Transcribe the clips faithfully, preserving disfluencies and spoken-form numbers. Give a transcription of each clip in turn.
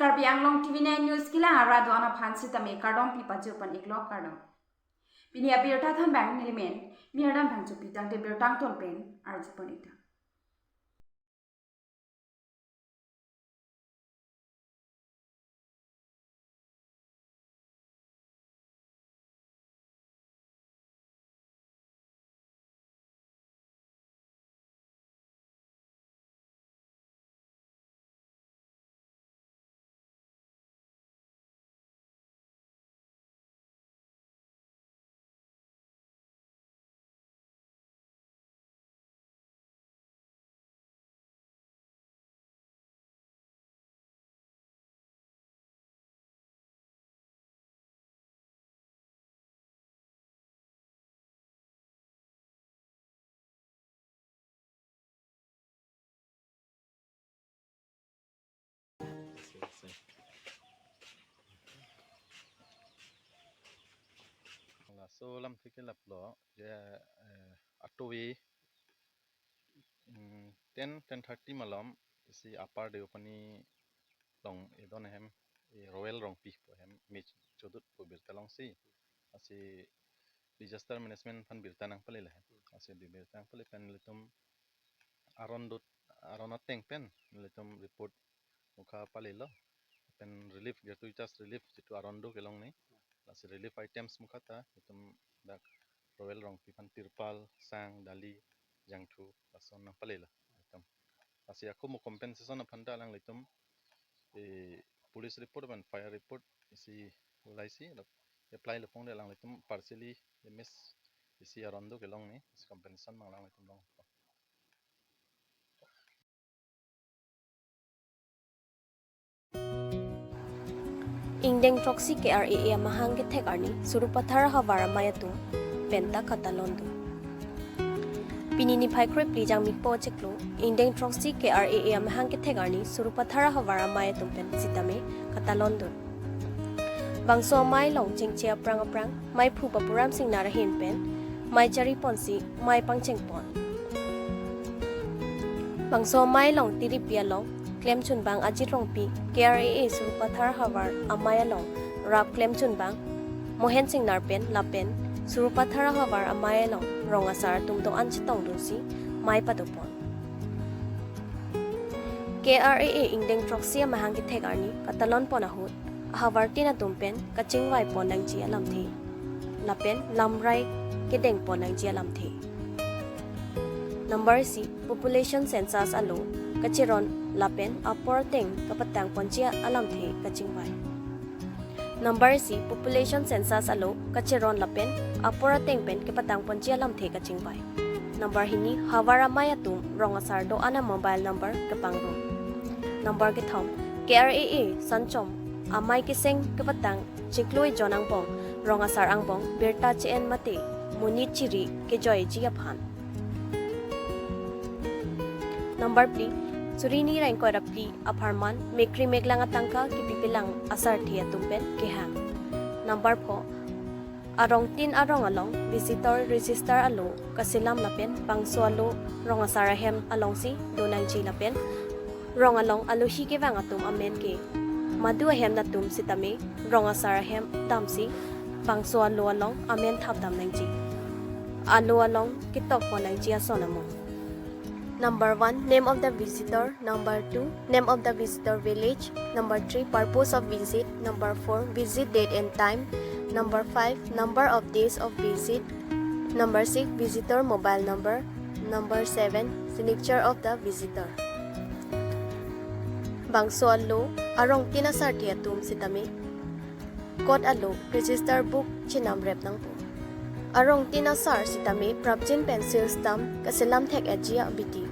Karbi Anglong T V nine News kelang arat do-an aphan sitame kardom pi pajir pon iklo, kardom. Pini abirta thanbang nelimen Mirdan Phangchopi, tangte birta angton pen arju pon ikdam. Laso alamthe ke laplo je, eh, atovi, mm, ten, ten thirty malom isi Upper Deopani along edon ahem, e Royal Rongpi pu ahem me chodut pu birta longsi, lasi disaster management aphan birta nangpale lahe. Lasi birta nangpale pen nelitum aron dut, aron ateng pen nelitum report mukha palelo. Pen relief, gratuitous relief jitu aron do kelong ni, lasi relief items mukha ta nelitum dak Royal Rongpi aphan tirpal, sang, dali, jangthu lason nangpalelo. Nelitum lasi ako mo compensation aphan ta alanglitum, eh, police report pen fire report isi ulaisi, lok apply lo pon de alanglitum partially damage isi aron do kelong ni, isi compensation mang alanglitum long. Ingdeng throksi K R A A amahang kethek arni Sarupathar ahavar amei atum penta katalon dun. Pini niphai krepli jangmi po chiklo, ingdeng throksi K R A A amahang kethek arni Sarupathar ahavar amei atum pen sitame katalon dun. Bangso amei along chengche aphrang aphrang meiphu Bapuram Singnar ahin pen mei chari ponsi mei pangcheng pon. Bangso amei along tiripi along klemchunbang Ajit Rongpi, K R A A Sarupathar ahavar amei along rap klemchunbang Mohen Singnar pen lapen Sarupathar ahavar amei along rong asar atum do-an chetong dunsi mei pado pon. K R A A ingdeng throksi amahang kethek arni katalon pon ahut ahavartin atum pen kachingvai pon nangji alamthe lapen lamrai kedeng pon nangji alamthe. Number isi, population census alo kacheron lapen apor ateng kapatang ponji alamthe kachingvai. Number isi, population census alo kacheron lapen apor ateng pen kepatang ponji alamthe kachingvai. Number hini, havar amei atum rong asar do-an a-mobile number kepangrum. Number kethom, K R A A sanchom amei keseng kepatang chiklo ejon angbong rong asar angbong birta che-en mate monit chiri kejoiji aphan. Number phli, suri hini ra ingkoi ra phli apharman mekri meklang atangka kepipelang asarthe atum pen kehang. Number pho, arongtin arong along visitor register alo kaselam lapen bangso alo rong asar ahem alongsi do nangji lapen rong along alohi kevang atum amen ke madu ahem atum sitame rong asar ahem damsi bangso alo along amen thapdam nangji. Alo along ketok pon nangji ason amung. Number one, name of the visitor. Number two, name of the visitor village. Number three, purpose of visit. Number four, visit date and time. Number five, number of days of visit. Number six, visitor mobile number. Number seven, signature of the visitor. Bangso alo arongtin asarthe atum sitame court alo register book chenam rep nangpo. Arongtin asar sitame prapjin pen seal stamp kaselam thek-etji abidi.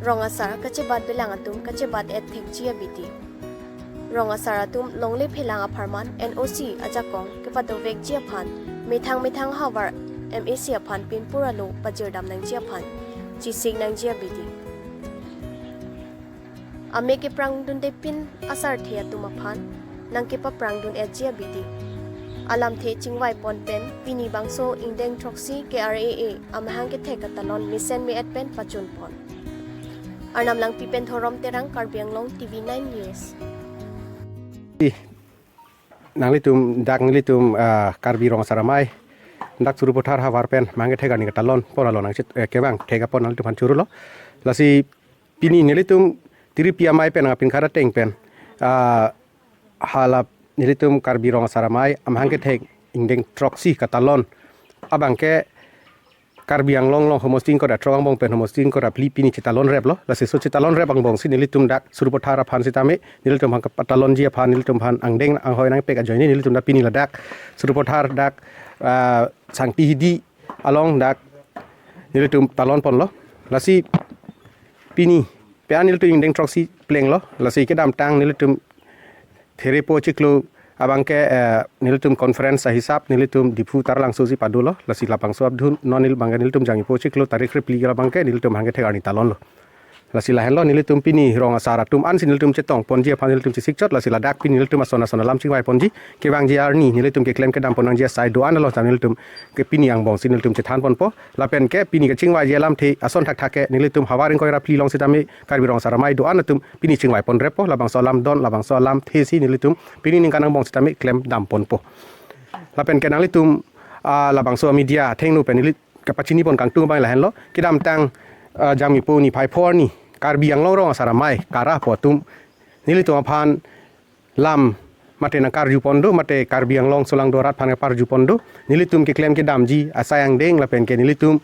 Rong asar kachebat belang atum kachebat-et thekji abidi. Rong asar atum longle phelang apharman N O C ajakong kepadovekji aphan methang methang havar M A C aphan pinpur alo pajirdam nangji aphan chisik nangji abidi. Amei keprangdundepin asarthe atum aphan nangkepaprangdun-etji abidi. Alamthe chingvai pon pen pini bangso ingdeng throksi K R A A amahang kethek katalon mesen me-et pen pachun pon. Arnam Langpi pen Dhorom Terang, Karbi Anglong T V nine News. Nanglitum dak nelitum, ah, Karbi Rong Asar Amei dak Sarupathar havar pen amahang kethek arni katalon pon along nangchit, eh, kevang thek apot nanglitum aphan chorolo. Lasi pini nelitum tiripi amei pen apin khara teng pen, ah, hala nelitum Karbi Rong Asar Amei amahang kethek ingdeng throksi katalon abangke Karbi Anglong along homosti ingkoi ra throk angbong pen homosti ingkoi ra phli pini chetalon replo. Lasi laso chetalon rep angbongsi nelitum dak Sarupathar aphan sitame nelitum aphan kapatalonji aphan nelitum aphan angdeng anghoi nangpek ajoine nelitum dak pini ladak Sarupathar dak, ah, Sangti Hidi along dak nelitum talon ponlo. Lasi pini pen nelitum ingdeng throksi plenglo. Lasi kedamtang nelitum therepo chiklo abangke, eh, nelitum conference ahisap nelitum Diphu Taralangso si padulo. Lasi labangso apdun non neli abangke nelitum jangpo chiklo tarik phli abangke nelitum amahang kethek arni talonlo. Lasi lahenlo nelitum pini rong asar atum ansi nelitum chetong ponji aphan nelitum chesikchot. Lasi ladak pini nelitum ason ason alam chingvai ponji. Kevangji arni nelitum keklem kedam pon nangji asai do-an alo ta nelitum ke pini angbongsi nelitum chethan ponpo. Lapen ke pini kachingvaiji alamthe ason thakthak ke nelitum havar ingkoi ra phli along sitame Karbi Rong Asar Amei do-an atum pini chingvai pon reppo. Labangso alam don, labangso alamthe si nelitum pini ningkan angbong sitame klem dam ponpo. Lapen ke nanglitum, ah, labangso media athengno pen neli kapachini pon kangtung abang lahenlo. Kedamtang, ah, jangmipo niphai pho arni Karbi Anglong Rong Asar Amei kara po atum nelitum aphan lam mate nangkarju pon do, mate Karbi Anglong solangdo arat aphan kaparju pon do. Nelitum keklem kedamji asai angdeng lapen ke nelitum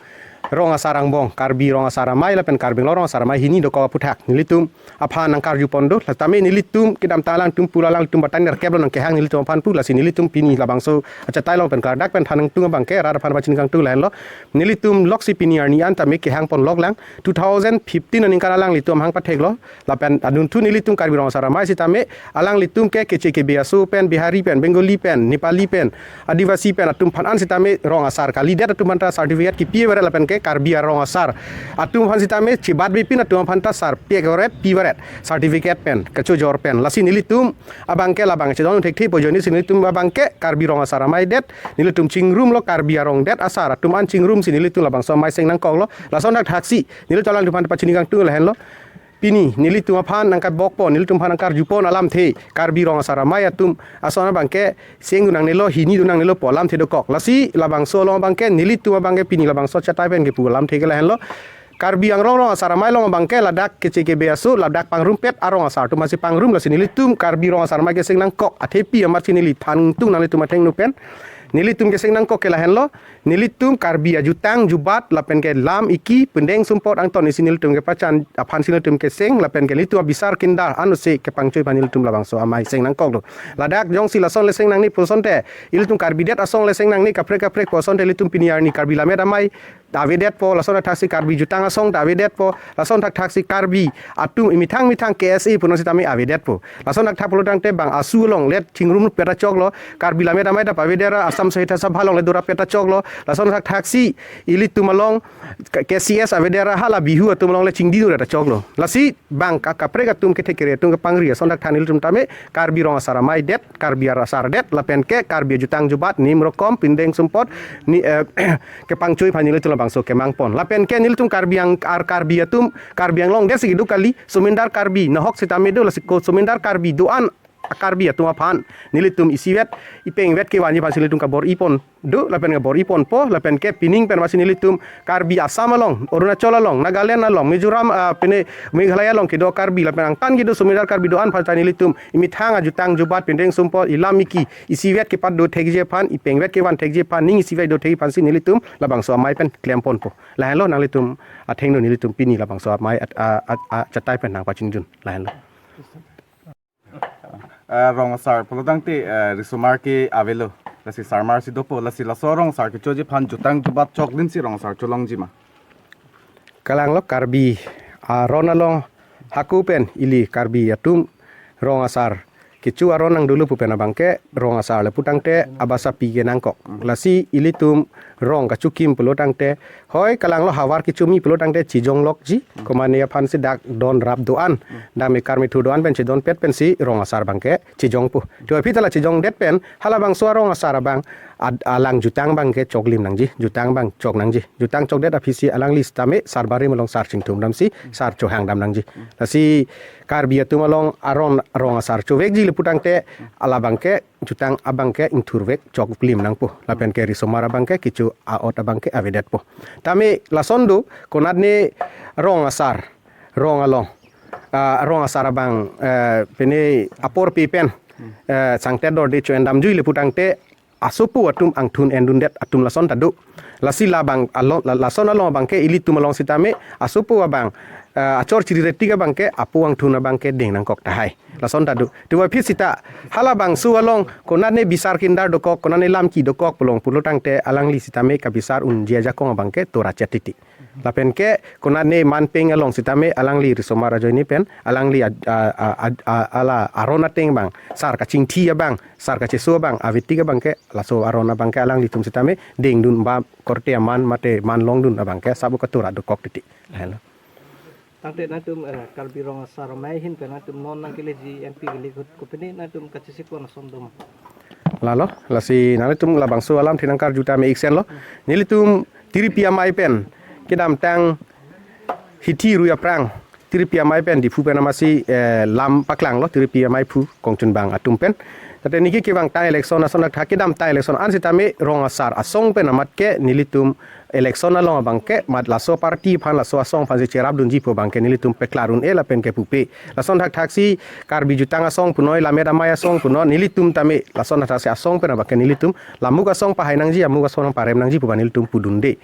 rong asar angbong, Karbi Rong Asar Amei lapen Karbi Anglong Rong Asar Amei hini dokok aphuthak nelitum aphan nangkarju pon do. Lasitame nelitum kedamtang alangtum pulo alangtum batai nerkep lo nangkehang nelitum aphan pu. Lasi nelitum pini labangso achatai along pen klardak pen than nangtung abangke rat aphan pachini kangtung lahenlo. Nelitum loksi pini arni an tame kehang ponlok lang. Two thousand fifteen aningkan alanglitum amahang patheklo. Lapen adunthu nelitum Karbi Rong Asar Amei sitame alanglitum ke Keche Kebe aso pen, Bihari pen, Bengali pen, Nepali pen, Adivasi pen atum aphan an sitame rong asar kalidet atum aphan ta certificate kipi avaret lapen ke Karbi arong asar atum aphan sitame chebatbepin atum aphan ta sar pek avaret pi avaret certificate pen kachojor pen. Lasi nelitum abangke labang chedon thekthe pu ajoinesi nelitum abangke Karbi Rong Asar Amei det, nelitum chingrumlo Karbi arong det asar atum an chingrumsi nelitum labangso amei seng nangkoklo. Lason thakthaksi nelitum alangtum aphan pachini kangtung lahenlo. Pini nelitum aphan nangkabok pon, nelitum aphan nangkarju pon alamthe Karbi Rong Asar Amei atum ason abangke seng do nangnelo, hini do nangnelo pu alamthe dokok. Lasi labangso along abangke nelitum abangke pini labangso achatai pen kepu alamthe ke lahenlo. Karbi Anglong Rong Asar Amei along abangke ladak Keche Kebe aso ladak pangrumpet arong asar atum aphansi pangrum. Lasi nelitum Karbi Rong Asar Amei keseng nangkok athepi amatsi neli than nangtung nanglitum athengno pen. Nelitum keseng nangkok ke lahenlo. Nelitum Karbi ajutang jubat lapen ke lam iki pindeng sumpot angton isi nelitum kepachan aphansi nelitum keseng lapen ke nelitum abisar kindar ansi kepangchoi aphan nelitum labangso amei seng nangkok do. Ladak jongsi lason le seng nangne pu asonte, ilitum Karbi det asong le seng nangne kaprek kaprek pu asonte ilitum pini arni Karbi Lammet Amei ta avedetpo, lason thakthaksi Karbi jutang asong ta avedetpo, lason thakthaksi Karbi atum imethang methang K S A pu non sitame avedetpo. Lason thakthak pulo tangte bang asu along le chingrumpe ta choklo, Karbi Lammet Amei ta pavedet ra Assam Sahitya Sabha along le dorapet ta choklo, lason thakthaksi ilitum along K-, K C S avedetra hala Bihu atum along le chingdunra ta choklo. Lasi bang ka kaprek atum kethek kere atum kepangri ason thakthan ilitum tame Karbi Rong Asar Amei det, Karbi ar asar det, lapen ke Karbi jutang jubat, nim rokom, pindeng sumpot, ni, eh, kepangchoi aphan nelitum labangso kemang pon. Lapen ke nelitum Karbi Ang-, ar Karbi atum, Karbi Anglong det si kedo kali, Somindar Karbi, nahok sitame do, lasi ko Somindar Karbi do-an a Karbi atum aphan nelitum isivet, ipengvet kevanji aphansi nelitum kabor-i pon do, lapen kabor-i ponpo, lapen ke pining pen masi nelitum Karbi Assam along, Arunachal along, Nagaland along, Mizoram, ah, pine Meghalaya along kedo Karbi, lapen angtan kedo Somindar Karbi do-an aphan ta nelitum imethang ajutang jubat, pindeng sumpot, ilam iki isivet kepat do thekji aphan, ipengvet kevan thekji aphan, ning isivet do thekji aphansi nelitum labangso amei pen klem ponpo. Lahenlo nanglitum athengno nelitum pini labangso amei at-, a, a, a, chatai pen nangpachinidun. Lahenlo. Eh, Rong Asar pulo tangte, eh, risomar ke avelo. Lasi sarmar si dopo, lasi laso Rong Asar kechoji aphan jutang jubat choklinsi Rong Asar cholongji ma? Kalanglo Karbi aron along hako pen ili Karbi atum Rong Asar kecho aron nangdolo pu pen abangke Rong Asar le pu tangte abasapi ke nangkok. Lasi ilitum rong kachokim pulo tangte, hoi kalanglo havar kechomi pulo tangte chejong lokji, komane aphansi dak don rap do-an, dak mekar methu do-an pen chedonpet pensi Rong Asar abangke chejongpo. To aphi ta la chejongdet pen halabangso arong asar abang ad-, alang jutang abangke choklim nangji, jutang abang chok nangji. Jutang chokdet aphisi alangli sitame sar barim along sar chingthum damsi, sar chohang dam nangji. Lasi Karbi atum along aron rong asar chovekji le putangte, ala abangke jutang abangke ingthurvek choklim nangpo. Lapenke risomar abangke kecho a-ot abangke avedetpo. Tame lason do, konatne rong asar, rong along, ah, rong asar abang, eh, pine apor pi pen, eh, sangtet dorde cho-en damjui le putangte, asopo atum angthun endundet atum lason ta do. Lasi labang along, la-, lason along abangke ilitum along sitame asopo abang, eh, achor chiri retik abangke apo angthun abangke deng nangkok tahai. Lason ta do. Tuwa phit sita halabangso along konatne bisar kindar dokok, konatne lam ki dokok pulo putangte alangli sitame kabisar unji ajakong abangke tora chetiti. Lapenke konatne manpeng along sitame alangli risomar ajoine pen alangli a-, a-, a-, a-, a-, ala aron ateng abang, sar kachingthi abang, sar kacheso abang, avetik abangke laso aron abangke alanglitum sitame dengdun ba korte aman mate man longdun abangke sabo katura dokok titi. Hello. Tangte nangtum, eh, Karbi Rong Asar Amei ahin pen nangtum non nangkeleji M P kele ahut kopine nangtum kachesik pon ason doma? Lalo, lasi nanglitum labangso alamthe nangkarju tame iksen lo. Nelitum Tiripi Amei pen kedamtang hithi rui aphrang Tiripi Amei pen Diphu pen amatsi, eh, lam paklanglo Tiripi Amei aphu kongchunbang atum pen. Tate niki kevangtang election ason thak kedamtang election an sitame rong asar asong pen amat ke nelitum election along abangke mat laso party aphan laso asong aphansi cherapdunji pu abangke nelitum peklar un-e lapenke pupe. Lason thakthaksi Karbi jutang asong punoi, Lammet Amei asong punoi, nelitum tame lason thakthaksi asong pen abangke nelitum lamuk asong pahai nangji, amuk asong parem nangji pu abang nelitum pudunde.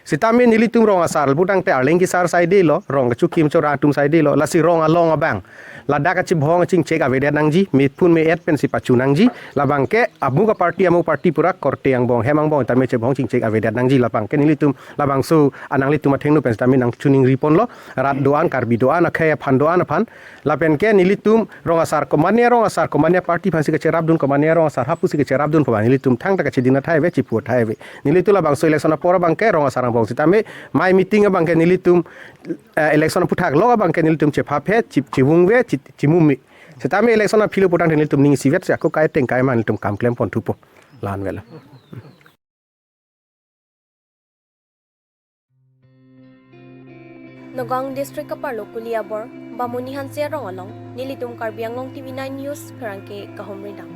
Sitame nelitum rong asar putangte arleng kesar saidelo, rong kechokim chora atum saidelo, lasi rong along abang ladak kachibhong chingchek avedet nangji, mepun me-et pensi pachu nangji, labangke amuk aparty, amuk party pura korte angbong, hem angbong tame chibhong chingchek avedet nangji, labangke nelitum labangso ananglitum athengno pen sitame nangchiningri ponlo, rat do-an, Karbi do-an, akhei aphan do-an aphan, lapenke nelitum rong asar komatne rong asar komatne party aphansi kacherapdun, komatne rong asar hapusi kacherapdun pu abang nelitum thangta kachidin athai ave, chipu athai ave. Nelitum labangso election apor abangke rong asar angbong sitame mei meeting abangke nelitum, eh, election aphuthak lo abangke nelitum chephaphe, chi-, chivungve, chi-, chimumi. Sitame election aphilo putangte nelitum ning isivet si ako kai teng kai ma nelitum kam klem pon thupo. Lan velo. Nagaon District kaparlo Kuli Abor, Bamuni Hanse arong along, nelitum Karbi Anglong T V nine News pherangke kahumri dam.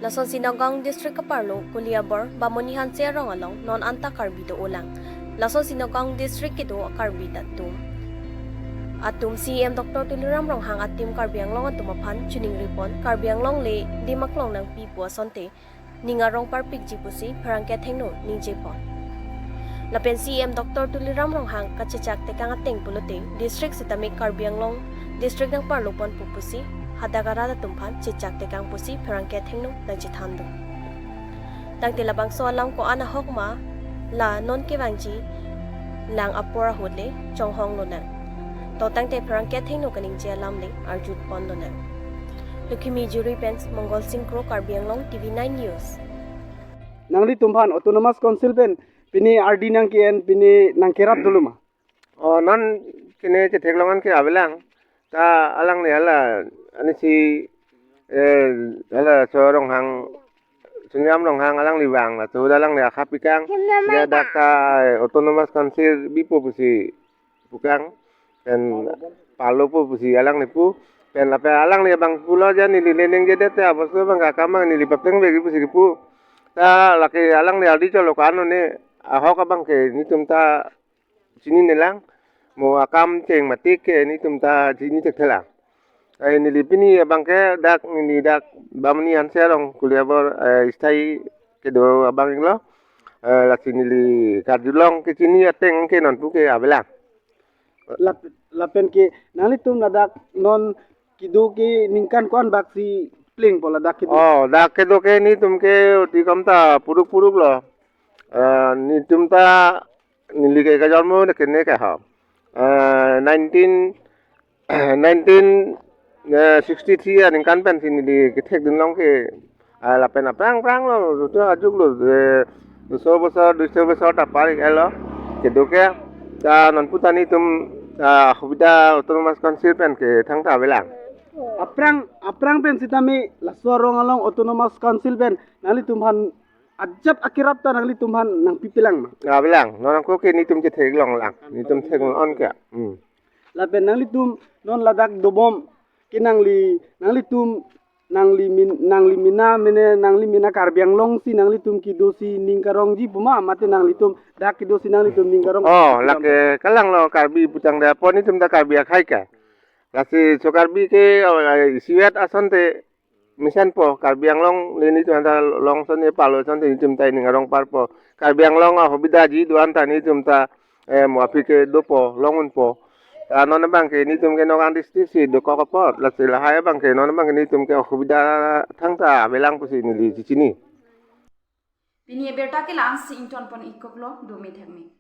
Lasonsi Nagaon District kaparlo Kuli Abor, Bamuni Hanse arong along non anta Karbi do-olang. Lasonsi Nagaon District kedo Karbi atum atum C E M Doctor Tuliram Ronghang atim Karbi Anglong atum aphan chiningri pon, Karbi Anglong le dim aklong nangpi pu asonte ning arong parpikji pusi pherangke athengno ningje pon. Lapen C E M Doctor Tuliram Ronghang kachechak tekang ateng pulote district sitame Karbi Anglong district nangparlo ponpo pusi hadak arat atum aphan chechak tekang pusi pherangke athengno nangchethandun. Tangte labangso alam ko-an ahok ma, la non kevangji lang apor ahut le chonghong lonang. To tangte pherangke athengno kaningje alam le arjut pon lonang. Lukhimi Juri pen Mongol Sing Kro, Karbi Anglong T V nine News. Nanglitum aphan Autonomous Council pen pine ardi nangke-en pine nangkerap dolo ma? Oh, non kene chetheklong an ke avelang. Ta alangli hala anisi, eh, hala so Ronghang, Suniram Ronghang alangli vang, laso alangli akha pikang. Ya dak ta, eh, Autonomous Council bipo pusi pukang, pen parlopo pusi alangli pu, pen lapen alangli abang pulo ja neli le ningjedet te, abos abang ka kamang neli papleng vek pusi pu. Ta lake alangli ardi cholo kano ne, ahok abangke netum ta chininelang, mo akam cheng mati ke netum ta chini thekthelang. Eh, neli pini abangke dak, neli dak Bamuni Hanse arong Kuli Abor, eh, sthai kedo abang inglo. Eh, lasi neli karjulong kechini ateng ke nonpu ke avelang. Lap-, lapen ke nanglitum ladak non kedo ke ningkan ko-an bak si plengpo ladak kedo? Oh, dak kedo ke netum ke uti kom ta puruk puruk lo. Eh, netum ta neli ke kajonmo ne kene ke ha. Eh, nineteen, nineteen sixty-three aningkan pensi neli kethekdunlong ke, ah, lapen aphrang aphrang lo, dutu ajuk lo, eh, duso bosor, duso bosor ta par-iklo. Kedo ke, ta nonpu ta netum, ta hubida Autonomous Council pen ke thangta avelang. Aphrang aphrang pen sitame laso arong along Autonomous Council pen nanglitum aphan ajat akerap ta nanglitum aphan nangpipelang ma? Avelang, non ako ke netum chetheklong lang, netum theklong ke. Hmm. Lapen nanglitum non ladak dobom ke nangli nanglitum nangli min nangli mina mene nangli mina Karbi Anglong si nanglitum kedo si ning karongji pu ma, mate nanglitum dak kedo si nanglitum ning karong? Oh, lake kalang lo, Karbi putang da pon netum ta Karbi akhei ke. Lasi so Karbi ke, oh, isivet asonte mesenpo, Karbi Anglong le netum ta long son ye palo asonte netum ta ning arong parpo. Karbi Anglong ahobida ji do-an ta netum ta, eh, mo aphi ke dopo, long unpo. Ah, non abang ke netum ke Nagaon district si dokok apot, lasi lahai abang ke non abang ke netum ke ahobida thangta avelang pusi neli chechini. Pini abirta ke la-an si ingtonpon ikoklo, dome thekme.